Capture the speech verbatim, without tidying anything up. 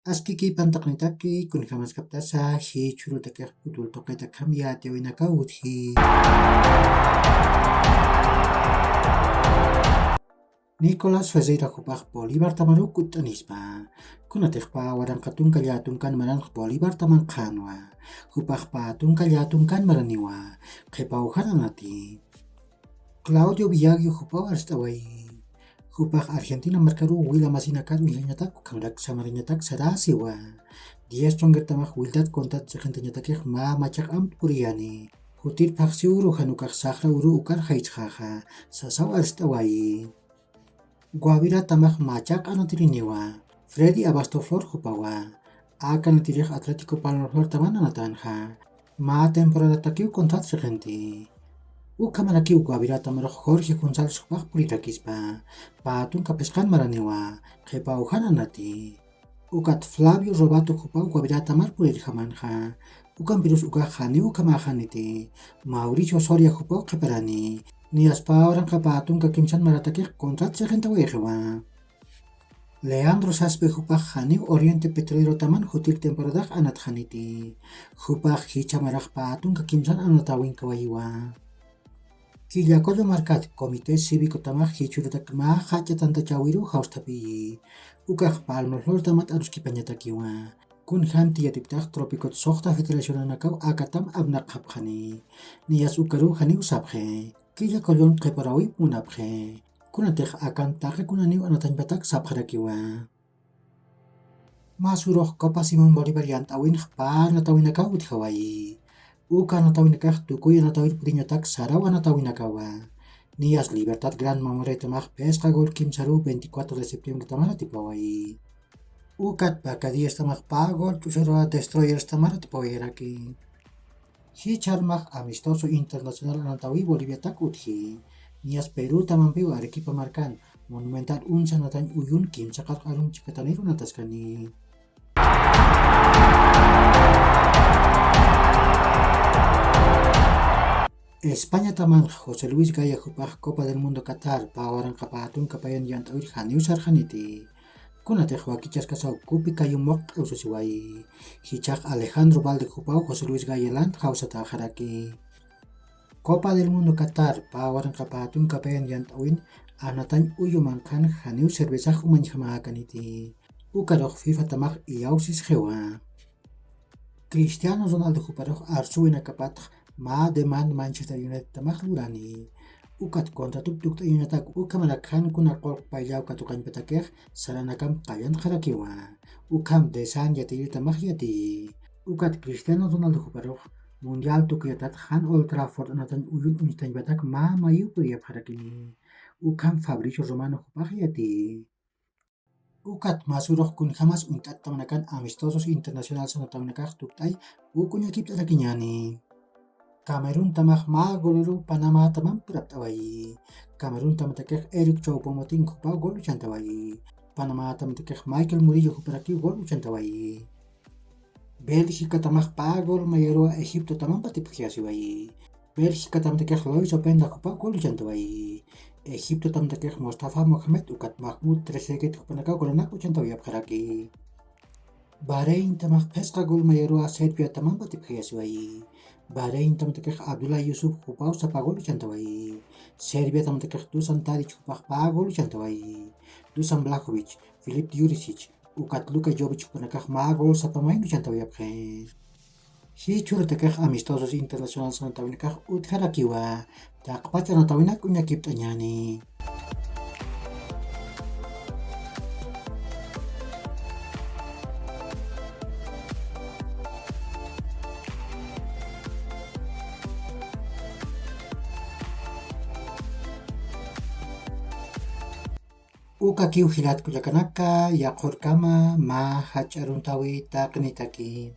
Askikipan taqnitaki, kunjamaskaptasa jichhürutakix futbol tuqitakham yatiyawinakaw utji. Nicolás Ferreira jupax Bolívar tamaru kutt'anispa. Kunatix pä waranqa tunka llätunkan maranx Bolívar taman qhanwa. Jupax pä tunka llätunkan maraniwa. Qhipaw jananati. Claudio Villaggio jupaw arst'awayi. Jupax Argentina markaru wila masinakar uñjañatak, ukhamrak samarañatak sarasiwa. Diez chongirtamax wiltat contat chiqintañatakix mä machaq amp puriyani. Jutir phaxsi uru jan ukax saxra uru ukar jaychxaxa, sasaw arst'awayi. Guaviratamax machaq anatiriniwa. Freddy Abasto Flor jupawa. Aka anatirix Atlético Palmaflortaman anatanxa. Mä temporadatakiw contrat chiqinti. Ukhamarakiw Guaviratamarux Jorge González jupax purirakispa. Pä tunka phisqan maraniwa. Qhipaw jan anati. Ukat Flavio Robato jupaw Guaviratamar purirjamanxa. Ukampirus ukax janiw ukhamäxaniti. Mauricio Soria jupaw qhiparani. Niyas pä waranqa pä tunka kimsan maratakix contrat chiqintawayxiwa. Leandro Saspe jupax janiw Oriente Petrolerotaman jutir temporadax anatxaniti. Jupax jichha marax pä tunka kimsan anatawinkawayiwa. Quillacollo markat Comité Cívico tamax jichhürutak mä jach'a tantachawiru jawsthapiyi. Ukax Palmaflortamat aruskipañatakiwa. Kunjamti yatipktax Trópico suxta federacionanakaw akatam apnaqxapxani. Niyas ukaru janiw sapxi. Quillacollon qhiparawip munapxi. Kunatix akan taqi kunaniw anatañpatak sapxarakiwa. Mä surux Copa Simón Bolívar yant'awinx pä anatawinakaw utjawayi. Uka anatawinakax tukuy anatawir puriñatak saraw anatawinakawa. Niyas Libertad Gran Memoriatamax phisqa gol kimsaru veinticuatro de septiembretamar atipawayi. Ukat Vaca Diestamax pä gol ch'usaruwa Destroyerstamar atipawayaraki. Jichharmax amistoso internacional anatawi Boliviatak utji. Niyas Perú tamampiw Arequipa markan Monumental unsa natañ uyun kimsa qarq'arun chikataniru nataskani. Españatamanx José Luis Gaya jupax Copa del Mundo Qatar pä waranqa pä tunka payan yant'awir janiw sarxaniti. Kunatix wakichaskasaw kupi kayumuq usasiwayi. Jichhax Alejandro Valde jupaw José Luis Gaya lant jawsatäxaraki. Copa del Mundo Qatar pä waranqa pä tunka payan yant'awin anatañ uyu manqhan janiw cervezax umañjamäkaniti. Ukarux FIFA tamax iyawsisxiwa. Cristiano Ronaldo juparux arsuwinakapatx mä demand Manchester United tamax lurani. Ukat contratup tukt'añañatak ukhamarak jan kuna qullq payllaw katuqañpatakix saranakam qallantxarakiwa. Ukham desan yatiyirtamax yatiyi. Ukat Cristiano Ronaldo juparux mundial tukuyatat jan Old Trafford anatañ uyun uñstañpatak mä mayiw puriyapxarakini. Ukham Fabricio Romano jupax yatiyi. Ukat mä surux kunjamas uñt'at tamanakan amistosos internacional sanatawinakax tukt'ay uk uñakipt'arakiñäni. Camerún tamax mä goleru Panamá tamamp purapt'awayi. Camerún tamatakix Eric Choupo-Moting jupaw gol uchantawayi. Panamá tamatakix Michael Murillo juparakiw gol uchantawayi. Bélgica tamax pä gol mayaruwa Egipto tamamp atipxayasiwayi. Bélgica tamtakix Lois Openda jupaw gol uchantawayi. Egipto tamtakix Mustafa Mohamed ukat Mahmoud Trezeguet jupanakaw golanak uchantawayapxaraki. Bahrein tamax phisqa gol mayaruwa Serbia tamamp atipxayasiwayi. Bahrein tamtakix Abdullah Yusuf jupaw sapa gol uchantawayi. Serbia tamtakix Dusan Tadic jupax pä gol uchantawayi. Dusan Vlahovic, Filip Jurisic, ukat Luka Jovic jupanakax mä gol sapa mayn uchantawayapxi. Jichhürutakix amistosos internacional sanatawinakax utjarakiwa, taqpach anatawinak uñakipt'añäni. Ukakiw jilat kullakanaka, yaqhurkama mä jach'a aruntawi taqinitaki.